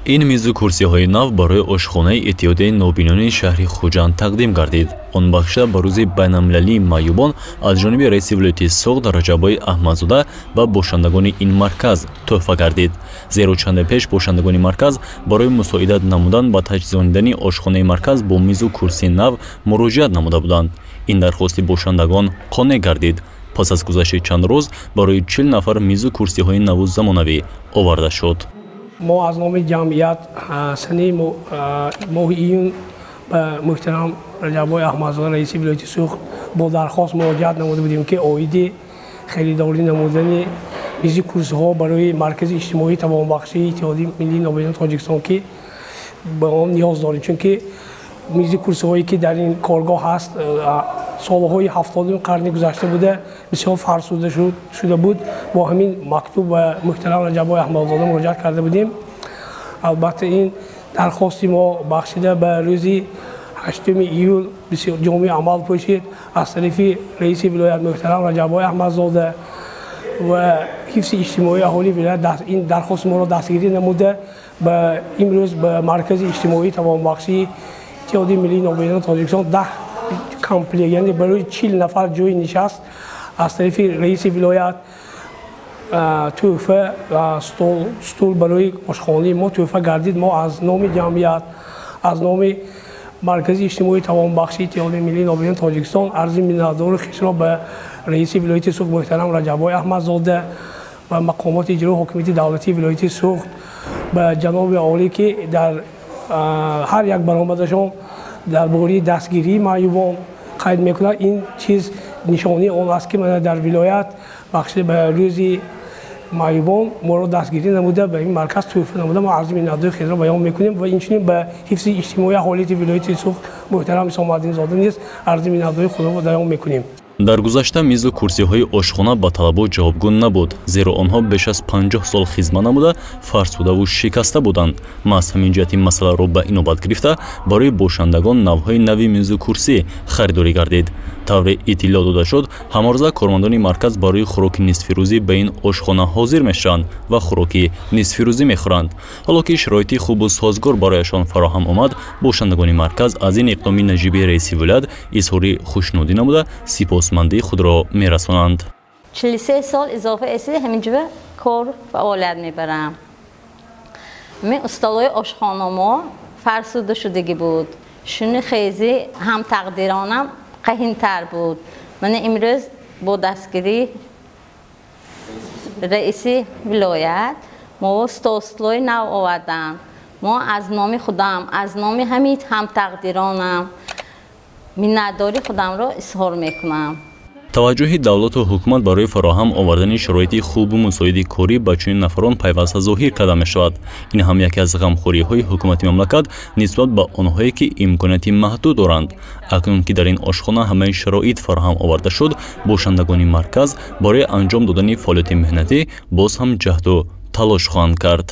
Ин мизу курсиҳои нав барои ошхонаи Иттиҳодияи нобинони шаҳри Хуҷанд тақдим гардид. Он бахшида ба рӯзи байналмилалии маъюбон аз ҷониби раиси вилояти Суғд Раҷаббой Аҳмадзода ба бошандагони ин марказ тӯҳфа гардид. Зеро чанде пеш бошандагони марказ барои мусоидат намудан ба таҷҳизонидани ошхонаи марказ бо мизу курсии нав муроҷиат намуда буданд. Ин дархости бошандагон қонеъ гардид. Пас аз гузашти чанд рӯз барои 40 нафар мизу курсиҳои наву замонавӣ оварда шуд. Мо аз номи ҷамъият санаи моҳи июн ба муҳтарам Раҷаббой Аҳмадзода, раиси вилояти Суғд, бо дархост муроҷиат намуда будем, ки оиди харидорӣ намудани мизи курсиҳо барои маркази иҷтимоии тавонбахшии Иттиҳоди миллии нобинони Тоҷикистон, ки ба он ниёз дорем, чунки мизи курсиҳое ки дар ин коргоҳ ҳаст, солҳои 70-уми қарни гузашта буда, бисёр фарсуда шуда буд. Бо ҳамин мактуб ба муҳтарам Раҷаббой Аҳмадзода муроҷиат карда будем. Албатта, ин дархости мо бахшида ба рӯзи 8 июл бисёр ҷомеи амал пӯшид. Аз тарафи раиси вилоят муҳтарам Раҷаббой Аҳмадзода ва ҳифзи иҷтимоии аҳолии вилоят ин дархости моро дастгирӣ намуда, ба имрӯз ба маркази иҷтимоии тавонбахшии Иттиҳоди миллии нобинони Тоҷикистон 10 комплект, яъне барои 40 нафар ҷои нишаст, аз тарафи раиси вилоят тӯҳфа, стул барои ошхонаи мо тӯҳфа гардид. Мо аз номи ҷамъият, аз номи маркази иҷтимоии тавонбахшии Иттиҳоди миллии нобинони Тоҷикистон арзи миннатдории худро ба раиси вилояти Суғд муҳтарам Раҷаббой Аҳмадзода ва мақомоти иҷрои ҳокимияти давлатии вилояти Суғд, ба ҷаноби олӣ, ки дар ҳар як баромадашон дар бораи дастгирии маъюбон қайд мекунад. Ин чиз нишонии он аст, ки дар вилоят бахшида ба рӯзи маъюбон моро дастгирӣ намуда, ба ин марказ тӯҳфа намуда, мо арзи миннатдории худро баён мекунем ва инчунин ба ҳифзи иҷтимоии аҳолии вилояти Суғд муҳтарам Исомаддинзода низ арзи миннатдории худро баён мекунем. Дар гузашта мизу курсиҳои ошхона ба талабот ҷавобгӯ набуд, зеро онҳо беш аз 50 сол хизмат намуда, фарсудаву шикаста буданд. Маҳз ҳамин ҷиҳати масъаларо ба инобат гирифта, барои бошандагон навъҳои нави мизу курсӣ харидорӣ гардид. Тавре иттилоъ дода шуд, ҳамарӯза кормандони марказ барои хӯроки нисфирӯзӣ ба ин ошхона ҳозир мешаванд ва хӯроки нисфирӯзӣ мехӯранд. Ҳоло ки шароити хубу созгор барояшон фароҳам омад, бошандагони марказ аз ин иқдоми наҷиби раиси вилоят изҳори хушнудӣ намуда, сипосмандии худро мерасонанд. 43 сол изофа эси ҳаминҷо кор фаъолият мебарам. Ҳамин устолои ошхона мо фарсуда шудагӣ буд. Шуни хези ҳамтақдиронам қаҳинтар буд. Мана имрӯз бо дастгирии раиси вилоят мо столҳои нав овардам. Мо аз номи худам, аз номи ҳамин ҳамтақдиронам миннатдории худамро изҳор мекунам. Таваҷҷӯҳи давлату ҳукумат барои фароҳам овардани шароити хубу мусоиди корӣ ба чунин нафарон пайваста зоҳир карда мешавад. Ин ҳам яке аз ғамхориҳои ҳукумати мамлакат нисбат ба онҳое, ки имконияти маҳдуд доранд. Акнун ки дар ин ошхона ҳамаи шароит фароҳам оварда шуд, бошандагони марказ барои анҷом додани фаъолияти меҳнатӣ боз ҳам ҷаҳду талош хоҳанд кард.